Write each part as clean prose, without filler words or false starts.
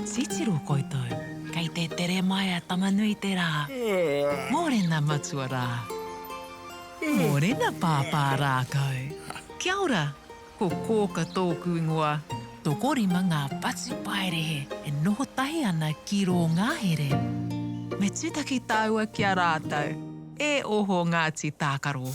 Titiro koutou, kei te tere mai a Tama-nui-te-rā. Mōrena matua rā. Mōrena pāpā rākau. Kia ora, ko Kōka tōku ingoa. Tokorima ngā patupaiarehe e noho tahi ana ki rō ngahere. Me tūtaki tāua ki a rātou. E oho Ngāti Tākaro.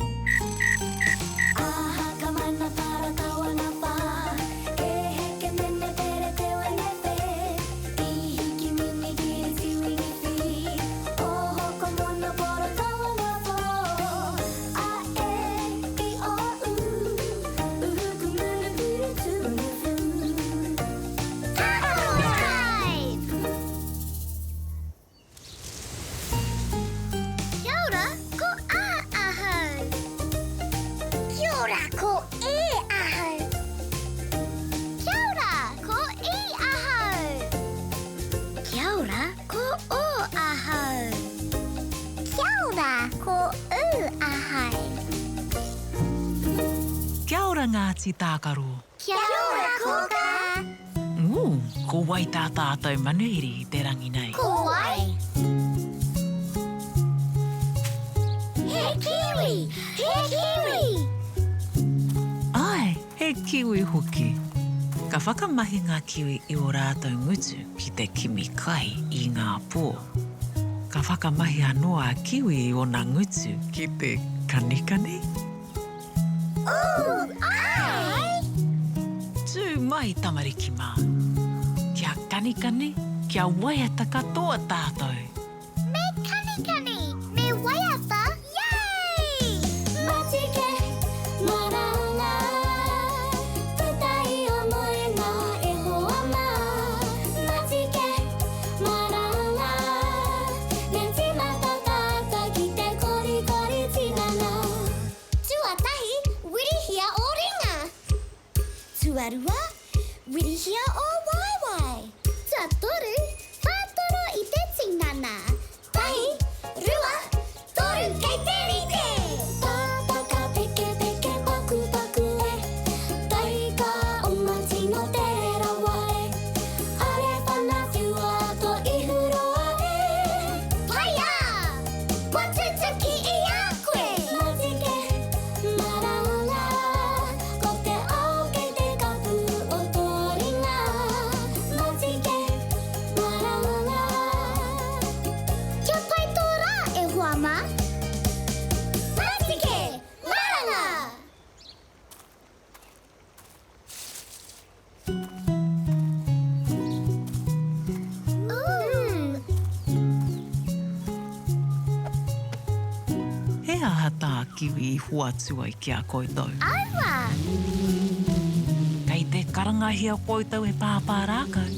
Kia ora, ko A ahau. Kia ora, ko E ahau. Kia ora, ko I ahau. Kia ora, ko O ahau. Kia ora, ko U ahau. Kia ora Ngāti Tākaro. Kia ora Kōkā. Ū, ko wai tā tātou manuhiri i te rangi nei? Ko wai? He kiwi! He kiwi! Āe, he kiwi hoki. Ka whakamahi ngā kiwi i ō rātou ngutu ki te kimi kai i ngā pō. Ka whakamahi anō a Kiwi i ōna ngutu ki te kanikani. Ooh, āe! Tū mai tamariki mā. Kia kanikani, kia waiata katoa tātou. Me kanikani, me waiata, yay! Matike, maranga, puta i o moenga e hoa mā. Matike, maranga, me tīmata tātou ki te korikori tinana. Tuatahi, wirihia ō ringa. Tuarua, wirihia ō waewae. Tuatoru, whātoro i te tinana. Tahi, rua, toru, kei te rite! Tātaka pekepeke pakupaku e, Taika oma tino tere rawa e, Are whana whiua to ihu roa e. Paia! Kua tutuki i a koe! Matike, maranga, ko te ao kei te kapu o tō ringa. Matike, maranga. Kia pai tō rā, e hoa mā! Matike, maranga! He aha tā Kiwi i hoatu ai ki a koutou? Aua! Kei te karangahia koutou e Pāpā Rākau,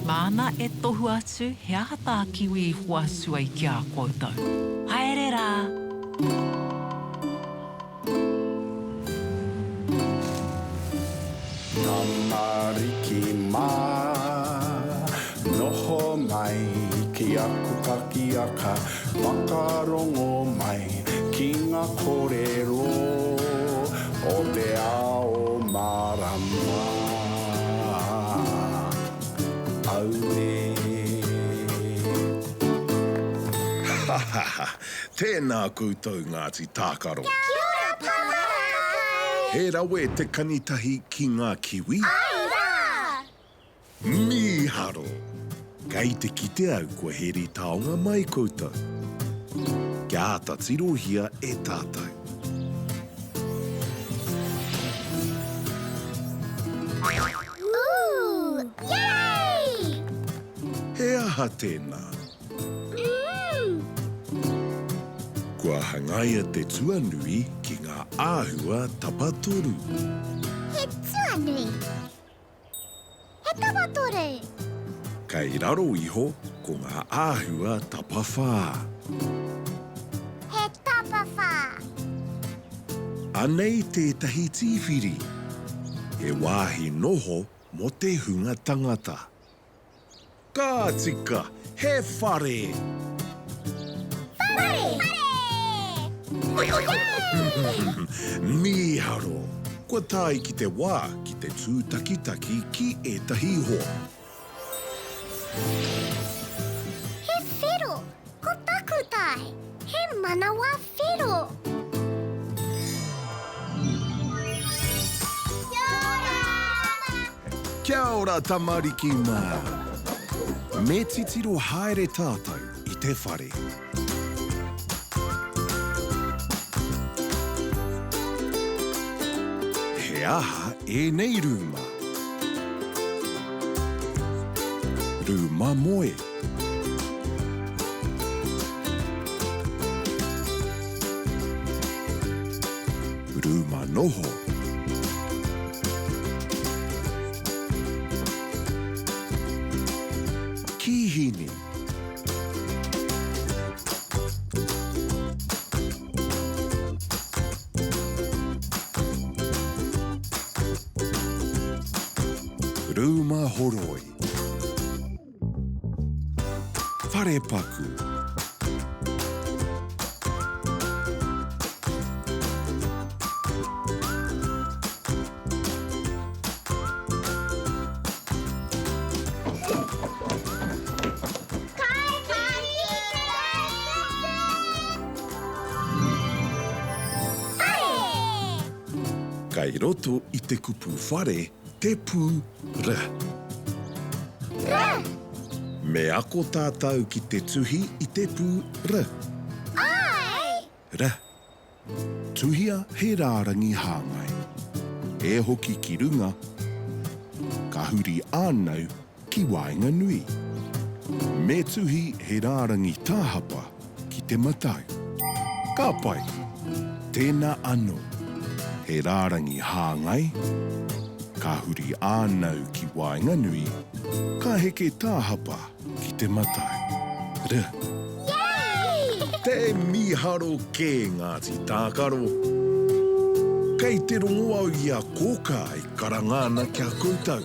māna e tohu atu he aha tā Kiwi i hoatu ai ki a koutou. Haere rā! Tamariki mā, noho mai ki aku pakiaka, whakarongo mai ki ngā kōrero o te ao mārama. Auē. Ha ha ha! Tēnā koutou Ngāti Tākaro. Kia ora Papa Rākau! He rawe te kanitahi ki ngā kiwi? Āe rā! Mīharo! Kei te kite au kua heri taonga mai koutou. Kia āta tirohia e tātou. Ooh! Yay! He aha tēnā? Kua hangaia te tuanui ki ngā āhua tapatoru. He tuanui. He tapatoru. Kei raro iho ko ngā āhua tapawhā. He tapawhā. Anei tētahi tīwhiri. He wāhi noho mō te hunga tangata. Ka tika, he whare! Whare! Whare! Mīharo! Kua tae ki te wā ki te tūtakitaki ki ētahi hoa. He whero, ko taku tae, he manawa whero. Kia ora! Kia ora tamariki mā! Me titiro haere tātou i te whare. He aha ēnei rūma? Rūma moe. Rūma noho. Kīhini. Rūma horoi. Wharepaku. Kei roto i te kupu whare te pū r. R. Me ako tātou ki te tuhi i te pū r. Āe! R. Tuhia he rārangi hāngai. E hoki ki runga, ka huri ānau ki waenganui. Me tuhi he rārangi tāhapa ki te matau. Ka pai! Tēnā anō, he rārangi hāngai, ka huri ānau ki waenganui, ka heke tāhapa ki te matau. R. Yay! Te mīharo kē Ngāti Tākaro. Kei te rongo au i a Kōkā e karanga ana ki a koutou.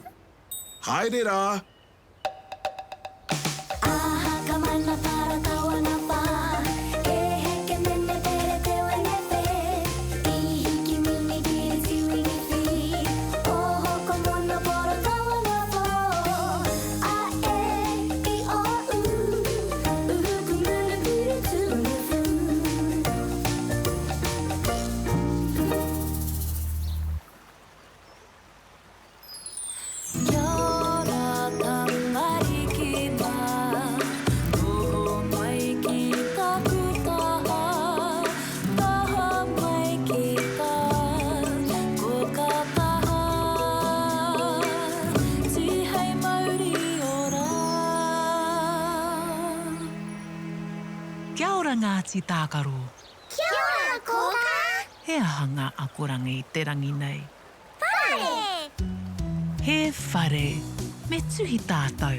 Haere rā! Kia ora tamariki mā, noho mai ki taku taha, taha mai ki tā koka taha, tihei mauri ora. Kia ora Ngāti Tākaro. Kia ora Kōkā! He aha ngā akoranga i te rangi nei? Whare! He whare. Me tuhi tātou.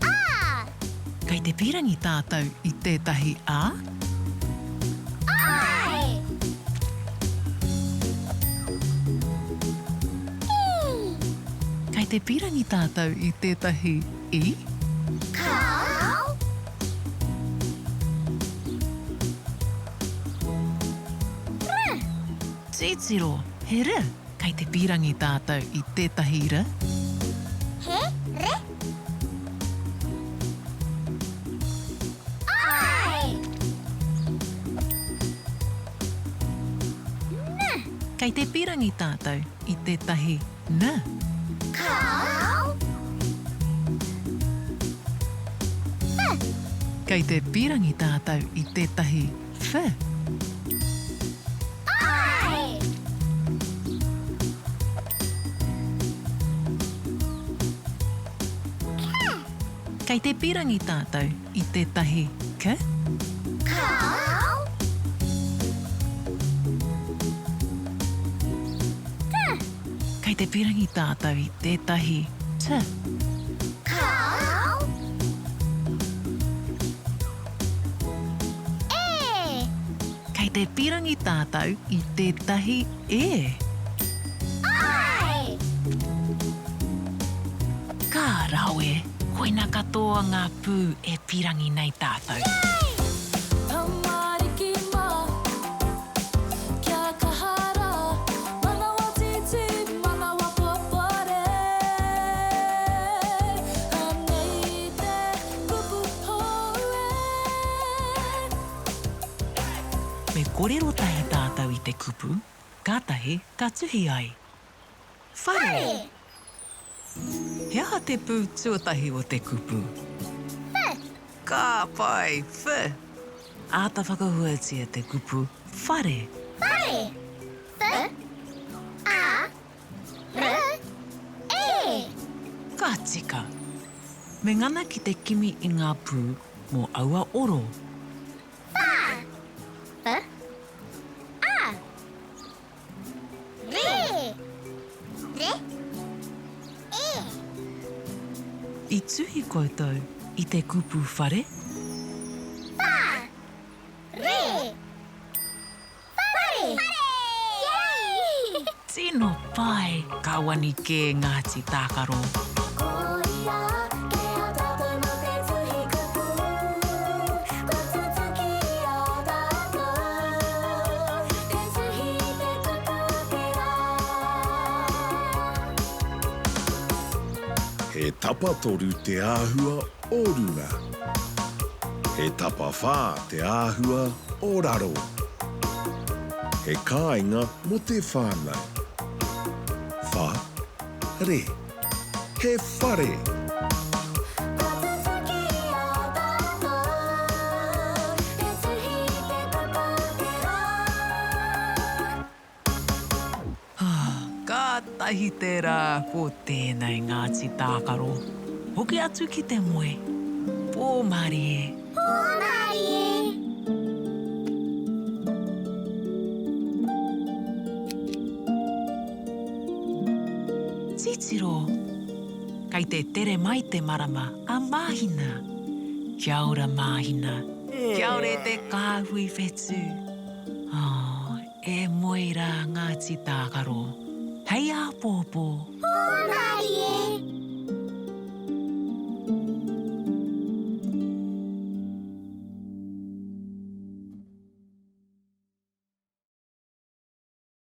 A! Kei te pīrangi tātou i tētahi A? Āe! I! Kei te pīrangi tātou i tētahi I? Kāo! R. Titiro, he r. Kei te pīrangi tātou i tētahi r. He r. Āe! N. Kei te pīrangi tātou i tētahi n. Kāo! F. Kei te pīrangi tātou i tētahi f. Āe! K. Kei te pīrangi tātou i tētahi k. Kāo! T. Kei te pīrangi tātou i tētahi t. Kāo! E! Kei te pīrangi tātou i tētahi e. Āe! Ka rawe! Koina katoa ngā pū e pīrangi nei tātou. Yay! Tamariki mā, kia kaha rā, manawa tītī, manawa popore. kōrero tahi tātou i te kupu, kātahi ka tuhi ai. Whare. Whare. He aha te pū tuatahi o te kupu? Wh. Ka pai, wh. Āta whakahuatia te kupu whare. Whare. Wh. A. R. E. Ka tika. Me ngana ki te kimi i ngā pū mō aua oro. Wha. Wh. A. Re. Re. E. I tuhi koutou i te kupu whare? Wha. Re. Whare! Yay! Tino pai! Ka wani kē Ngāti Tākaro. Ko ia kē a tātou mō te tuhi kupu, kua tutuki i a tātou te tuhi i te kupu o te rā. He tapatoru te āhua o runga. He tapawhā te āhua o raro. He kāinga mō te whānau. Wha, re. He whare. Kua tutuki i a tātou te tuhi i te kupu o te rā. Kātahi te rā ko tēnei Ngāti Tākaro. Hoki atu ki te moe. Pō mārie. Pō mārie. Titiro! Kei te tere mai te marama a Māhina. Kia ora Māhina. Kia ora e te kāhui whetū. Oh, E moe rā Ngāti Tākaro. Hei āpōpō. Pō mārie!